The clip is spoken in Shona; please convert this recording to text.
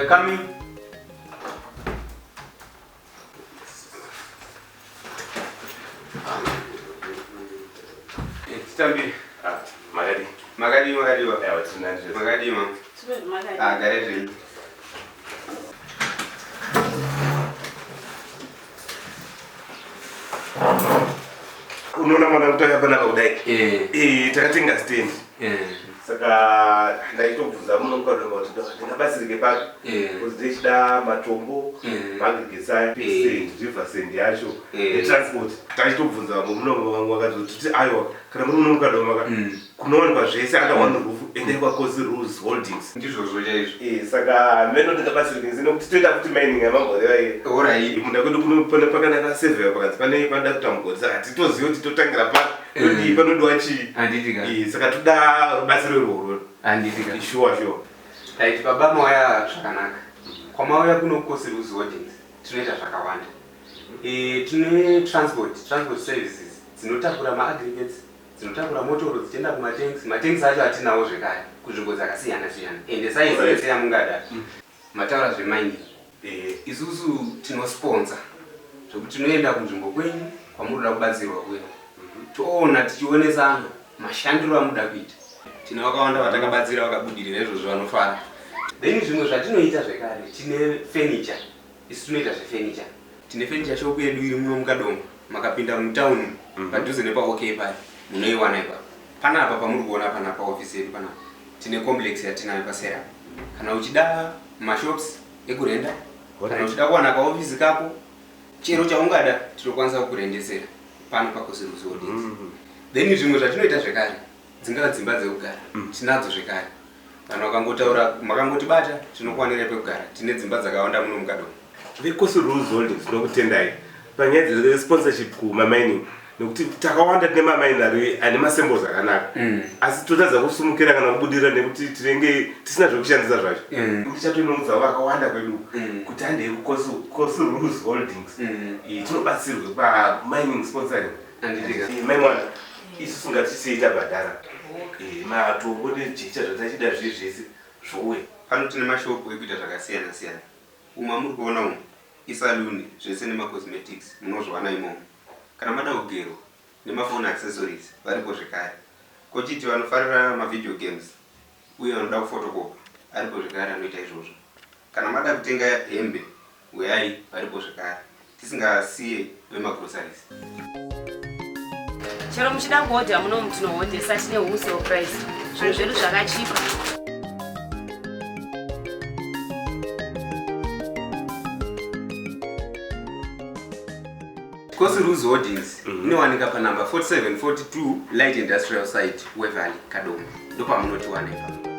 Coming. Titambire. Ah, makadii? Makadii makadiwa. Aiwa, tiri nani zvese. Makadii mama. Ah, gare zvenyu. Unoona mwana kuti akapanaka kudai. Eh. Eh, takatenga stand. Eh. Saka ndaitobvunza muno mukadoma kuti ndingabatsirike papi. Eh. Kuti ndichida matombo, Eh. maaggregates aya, Eh. sand, river sand yacho, Eh. netransport. Tachitobvunza vamwe muno vamwe vakatoti aiwa kana muri muno mukadoma ka Mm. kunowanikwa zvese under one roof endai kwaKosi Rules Holdings. Ndizvozvo chaizvo. Eh, saka meno ndingabatsirike nzi nekuti toita futi mining yamamboreva iye. Alright. Munda kwedu kuno pane pakanaka sevheya pakanzi pane panoda kuita mugodhi saka hatitozivi kuti totangira papi todii Mm. panodiwa chii. Handiti ka. Eh, saka toda rubatsiro irworwo. Handiti ka. Shuwa shuwa. Right, baba mauya zvakanaka. Kwamauya kuno Kosi Rules Holdings tinoita zvakawanda. Eh, tine transport services dzinotakura maaggregates, dzinotakura motoro dzichienda kumatanks. Matanks acho atinawo zvekare kunzvimbo dzakasiyana siyana. Ende size yese yamungada. Mataura zvemining. Eh, Isusu tinosponsor zvekuti tinoenda kunzvimbo kwenyu kwamunoda kubatsirwa kuya. Toona tichionesana mashandiro amuda kuita. Tine vakawanda vatakabatsira vakabudirira izvozvo vanofara. Then zvimwe zvatinoita zvekare tine furniture. Isu tinoita zvefurniture. Tine furniture shop yedu iri muno muKadoma. Makapinda mutown padhuze nepa OK paya munoiwana ipapo. Panapa pamuri kuona panapa office yedu panapa tine complex yatinayo pasera. Kana uchida mashops ekurenda, kana uchida kuwana kaofisi kako, chero chaungada tinokwanisa kukurendesera pano paKosi Rules Holdings. Then zvimwe zvatinoita zvekare dzingava dzimba dzekugara tinadzo zvekare. Vanhu vakangotaura makangotibata tinokwanira pekugara. Tine dzimba dzakawanda muno muKadoma. VeKosi Rules Holdings tinokutendai panyaya dzesponsorship kumamining nekuti takawanda tine mamaini ari ane masamples akanaka asi totadza kusumukira kana kubudirira nekuti tinenge tisina zvekushandisa zvacho. Tichatonoudza vakawanda kwedu kuti handei kuKosi Rules Holdings. Tinobatsirwe pamining sponsoring. Handiti ka. Mai mwana, isusu ngatisei tabhadhara. Matombo nejecha zvatachida zviri zvese zvouya. Pano tine mashopu ekuita zvakasiyana siyana. Umu amuri kuona umu isaluni zvese nemacosmetics munozviwana imomo. Kana mada kugerwa nemafoni accessories varipo zvekare. Kochiti vanofarira mavideo games uye vanoda kufotokopa aripo zvekare anoita izvozvo. Kana mada kutenga hembe uyai varipo zvekare. Tisingasiye vemagroceries. Chero muchida kuhodha munomu tinohodhesa tine wholesale price. Zvinhu zvedu zvakachipa. Kosi Rules Holdings inowanika panumber 4742 Light Industrial Site, Waverley, Kadoma. Ndopamunotiwana ipapo.